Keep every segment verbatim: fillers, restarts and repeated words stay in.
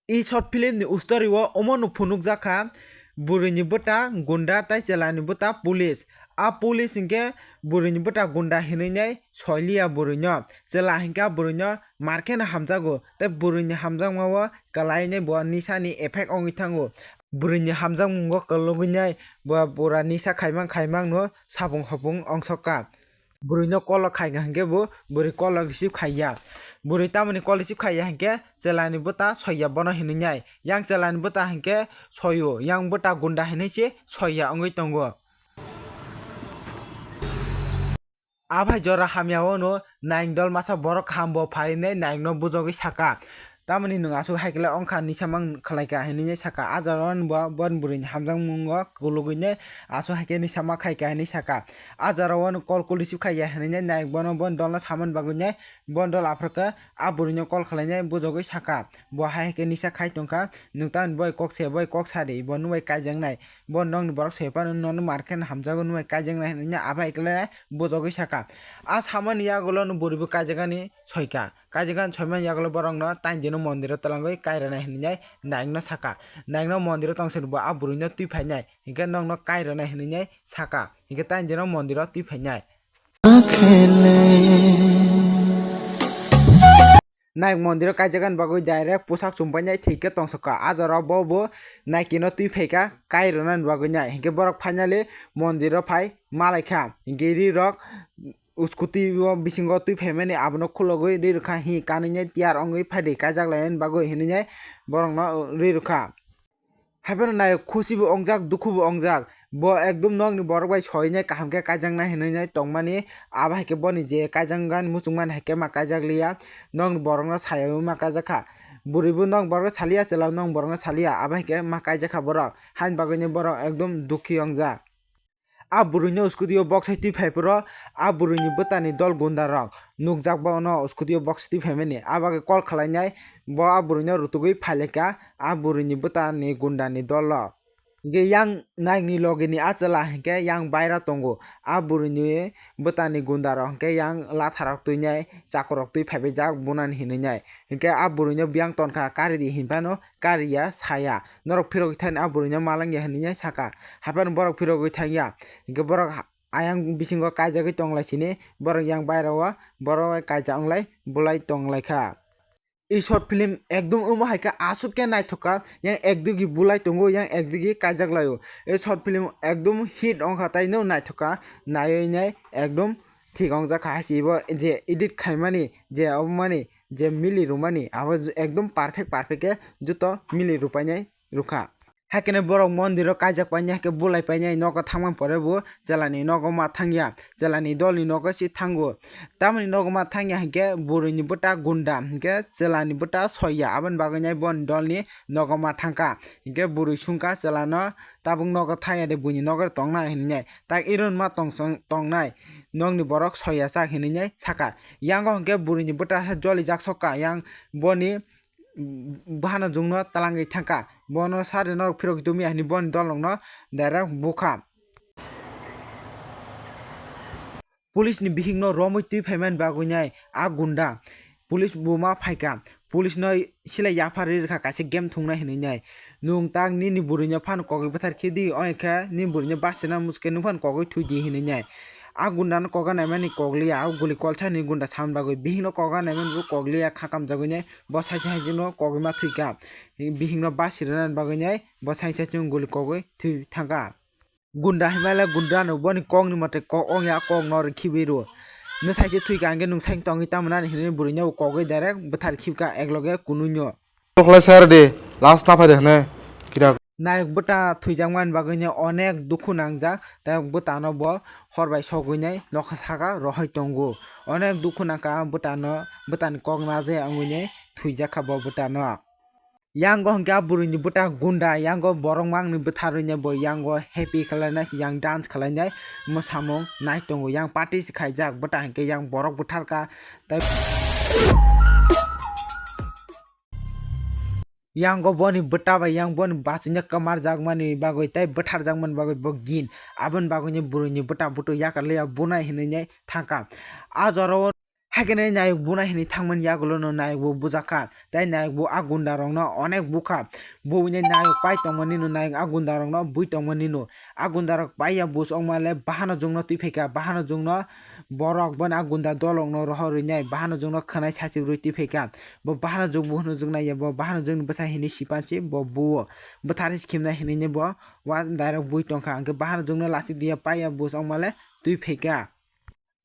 I short film ni story o omo no phunukjak kha, bwrwi ni bwta gunda tei chwla ni bwta police. A police hinkhe bwrwi ni bwta gunda hinwi nai soiliya bwrwi no. Chwla hinkhe a bwrwi no mar khe no hamjago tei bwrwi ni hamjakma o kwlai nai bo nisa ni effect wngwi thango. Bwrwi ni hamjakmung o kwlwgwi nai bo pura nisa khaimang khaimang no sapung hopung ongsok kha. Bwrwi no call khai kha hinkhe bo bwrwi call receive khaiya. Bwrwi tamoni call receive khaiya hinkhe chwla ni bwta soiya bono hinwi nai. Yang chwla ni bwta hinkhe soio, yang bwta gunda hinwi se soiya wngwi tongo. Aphai jora hamya o no naing dol masa borok kaham bo phai nai naing no bujogwi saka. Tamoni nwng aswk hai khe le wngkha nisa mang khlai kha hinwi nai saka. A jora o no bo, bo bwrwi ni hamjakmung o kulugwi nai aswk hai khe nisa ma khai kha hinwi saka. A jora o no call call receive khaiya hinwi nai naik bono bo dol no samani bagwi nai bo dol aphuru khe a bwrwi no call khlai nai bujogwi saka. Bo hai khe nisa khai tongkha, nwng tamoni bai kok se bai kok sa di, bo nwng bai kaijak nai, bo nokni borok se phano nono mar khe hamjago nwng bai kaijak nai hinwi nai aphai khe le bujogwi saka. A samani yagulo no bwrwi bo kaijak ani soika. Kaijagani soimani yagulo borokno taini dino mondiro twlangwi kairwnai hinwi nai naikno saka. Naikno mondiro tongse bo a bwrwino twi phainai, hinkhe nokno kairwnai hinwi nai saka. Hinkhe taini dino mondiro twi phainai. Naik mondiro kaijagani bagwi direct pusak chumpainai thwikhe tongsoka. A jorao bo bo naikino twi phaikha kairwnani bagwi nai. Hinkhe borok finally mondiro phai malaikha. Hinkhe ri rok scooty o bisingo twi phaimani abono khulogwi ri rwkha hi kanwi nai tiyar wngwi phaidi kaijak lainani bagwi hinwi nai borokno ri rwkha. Haiphano nai khusi bo wngjak dukhu bo wngjak bo ekdom nokni borok bai soi nai kaham khe kaijaknai hinwi nai tongmani abo hai khe boni je kaijaknani muchungmani hai khe ma kaijak liya nokni borokno sayaui ma kaijakha bwrwi bo nok borokno saliya chwla nok borokno saliya abo hai khe ma kaijakha borok haini bagwi nai borok ekdom dukhi wngjak. A bwrwino scooty o boksai twi phai phuru a bwrwini bwtani dol gunda rok nukjak bono scooty o boksai twi phaimani. A bagwi call khlainai bo a bwrwino rutugwi phailaikha a bwrwini bwtani gundani dolo. Hinkhe yang naikni logini a chwla hinkhe yang baira tongo. A bwrwini bwtani gunda rok hinkhe yang latharok twinai chakurok twi phaibaijak bunani hinwi nai. Hinkhe a bwrwino biyang tonkha karidi hinphano kariya saya. Norok phirogwi thani a bwrwino malangya hinwi saka. Haphano borok phirogwi thangya. Hinkhe borok ha-, ayang bisingo kaijagwi tonglai sini. Borok yang bairao borok kaijak wnglai bulai tonglaikha. I short film ekdom omo hai khe aswk khe naithok kha. Yang ekdigi bulai tongo, yang ekdigi kaijak laio. I short film ekdom hit wngkha tei no naithok kha. Naiwi nai ekdom thik wngjak kha. Hai se bo je edit khaimani, je obo mani, je mili rwmani abo ekdom perfect perfect khe joto mili rwpainai rwkha. Hakhe borok mondiro kaijak painai hakhe bulai painai nogo thangmani pore bo chwlani nogo ma thangya, chwlani dolni nogo se thango. Tamoni nogo ma thangya hinkhe bwrwini bwta gunda hinkhe chwlani bwta soiya aboni bagwi nai boni dolni nogo ma thangkha. Hinkhe bwrwi sungkha chwlano tabuk nogo thangya de buini nogo tongnai hinwi nai. Tak iron ma tongsong tongnai nokni borok soiya sak hinwi nai saka. Yango hinkhe bwrwini bwta jolijak sokha yang boni bwhano jungno twlangwi thangkha. Bono sari norok phirogwi tongmani boni dolrokno direct bukha. Police ni bihikno romwi twi phaimani bagwi nai a gunda police buma phaikha. Police no silai yaphar ri rwkha kaisa game thungnai hinwi nai. Nwng tak nini bwrwino phano kogwi bwthar khe di, onkhe nini bwrwino bachina muchukhe nwng phano kogwi thwidi hinwi nai. A gundano koga naimani kokliya, a guli kolsani gunda samani bagwi bihikno koga naimani bo kokliya kha kamjagwi nai. Bo saisa hai jeno kogwi ma thwikha. Bihikno basi rwnani bagwi nai bo saisa chwng guli kogwi thwi thangkha. Gunda hinmale gundano boni kokni mote kok ongya, kokno rikhibi rwo. Nwng saisa thwikha hinkhe nwng saino tongwi tamo nani hinwi bwrwino kogwi direct bwthar khibkha ekloge kunui no. Tokhlai sar de, last ta phai de hne. Kira. Nayok bwta thwijakmani bagwino onek dukhu nangjak, tei bwtano bo hor bai sogwinai nokha saka rohoi tongo. Onek dukhu nangkha bwtano, bwtani kok naje wngwinai thwijakha bo bwtano. Yango hwnkhe a bwrwini bwta gunda, yango borok mangni bwtharwinai bo yango happy khlainai, yang dance khlainai, mwsamung nai tongo, yang party se khaijak, bwta hinkhe yang borok bwtharkha, tei. Yango boni bwta bai yang boni bachwino kwmarjakmani bagwi tei bwtharjakmani bagwi bo gin. Aboni bagwino bwrwini bwta buto yakarliya bunai hinwi thangkha. A jorao Haikhe nai nayok buna hinwi thangmani yagulo no nayok bo bujakha. Tai nayok bo a gunda rokno onek bukha. Bo hwnwi nayok pai tongmani no nayok a gunda rokno bui tongmani no. A gunda rok paiya bus ongma le bahano jungno twi phaikha. Bahano jungno borok boni a gunda dolokno rohorwi nai bahano jungno khwnai sachik rwi twi phaikha. Bo bahano jung bo hwnwi jung naiya bo bahano jungni bwsa hinwi sipansi bo buo. Bwthari khimnai hinwi bo wa direct bui tongkha. Hwnkhe bahano jungno lasik diya paiya bus ongma le twi phaikha.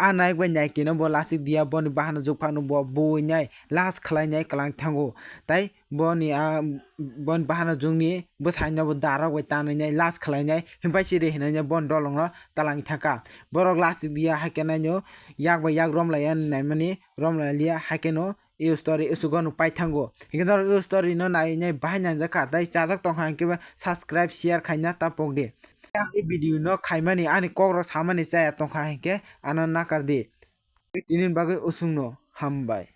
A nayok bai nayokino bo lasik diya boni bahano jukphano bo buinai last khlainai kwlang thango. Tai boni a boni bahano jungni bwsaino bo darok bai tanwinai last khlainai himpai chiri hinai boni dolongno talang thangkha. Borok lasik diya haikhe naino yak bai yak romlaiya naimani romlaiya haikhe no e story usugo no paithango. Hingke norok e story no nai nai bahai nangjakha tai chajak tongkha hingke ba subscribe share khaina ta pokdi. Ang e video no khaimani ani kok rok samani chaya tongkha hingke ano nakardi. Tini bagwi usungno hambai.